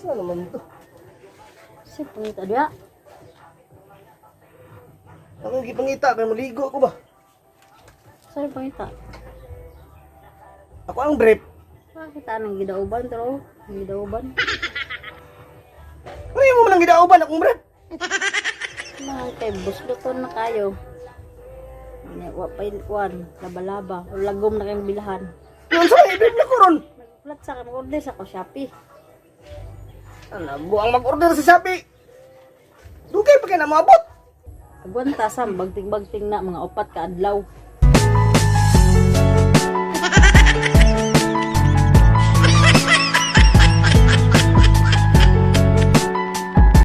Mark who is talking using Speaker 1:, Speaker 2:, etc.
Speaker 1: Asa naman to?
Speaker 2: Sa pangita diya.
Speaker 1: Akong gipangita kay maligo ko ba?
Speaker 2: Sa pangita.
Speaker 1: Ako ang brief.
Speaker 2: Bakit anong gidauban pero gidauban.
Speaker 1: Ano yung mo lang gidauban akong brief?
Speaker 2: Mga kay busloton na kayo. Ano, wa pa kuan, laba-laba, o lagom na kayong bilhan.
Speaker 1: Yun sa i-brief na ko ron.
Speaker 2: Nagplat sa kay order sa ko Shopee.
Speaker 1: Ano, buang mag-order sa Shopee. Dugay pa kay na moabot.
Speaker 2: Agwanta sam bagting-bagting na mga upat ka adlaw.